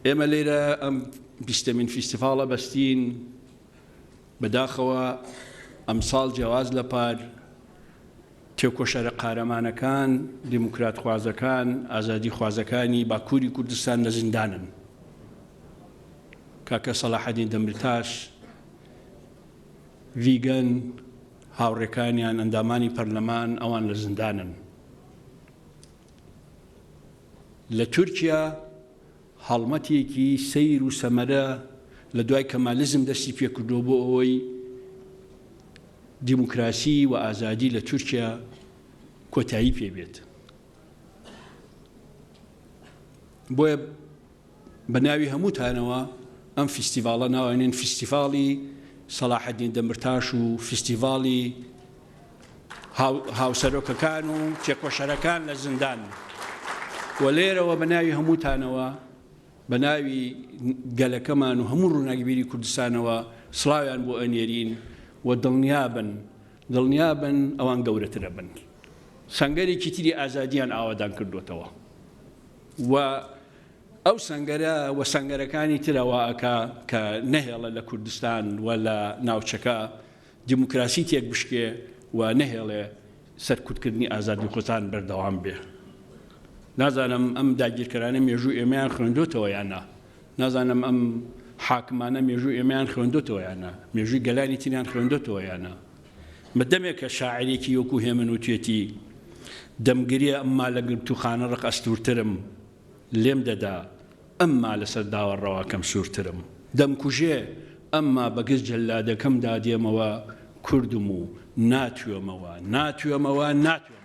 ئێمە لێرە ئەم بیستەمین فیستیڤاڵە بەستین، بەداخەوە ئەمساڵ جیاواز لە پار، تێکۆشەرە قارەمانەکان، دیموکراتخوازەکان، ئازادیخوازەکانی باکووری کوردستان لە زیندانن. کاکە سەلاحەدین دەمرتاش، ڤیگەن، هاوڕێکانیان، ئەندامانی پەرلەمان ئەوان لە زیندانن. لە تورکیا هەڵمەتێکی سەیر و سەمەرە لە دوای کەمالیزم دەستی پێکردووە بۆ ئەوەی دیموکراسی و ئازادی لە تورکیا کۆتایی پێ بێت. بۆیە بە ناوی هەمووتانەوە ئەم فیستیڤاڵە ناوەنێن فیستیڤاڵی سەڵاحەدین دەمرتاش و فیستیڤاڵی هاوسەرۆکەکان و تێکۆشەرەکان لە زیندان و لێرەوە بە ناوی هەمووتانەوە بە ناوی گەلەکەمان و هەموو ڕووناکبیری کوردستانەوە سڵاویان بۆ ئەنێرین و دڵنیابن دڵنیابن ئەوان گەورەترە بن سەنگەرێکی تری ئازادیان ئاوادان کردوێتەوە و ئەو سەنگەرە و سەنگەرەکانی ترە وا ئەکا کە نەهێڵێ لە کوردستان و لە ناوچەکە دیموکراسی تێک بشکێ و نەهێڵێ سەرکوتکردنی ئازادیخوازان بەردەوام بێ. نازانم ئەم داگیرکەرانە مێژوو ئێمەیان خوێندۆتەوە یان نا؟ نازانم ئەم حاکمانە مێژوو ئێمەیان خوێندۆتەوە یان نا؟ مێژووی گەلانی تریان خوێندۆتەوە یان نا؟ بە دەمێکە شاعیرێکی وەکوو هێمن وتوێتی، دەمگرێ ئەمما لە گرتووخانە ڕق ئەستوورترم لێم دەدا، ئەمما لەسەر داوە ڕەواکەم سوورترم. دەمکوژێ، ئەمما بە گژ جەللادەکەمدا دێمەوە، کوردم و ناتوێمەوە، ناتوێمەوە، ناتوێمەوە.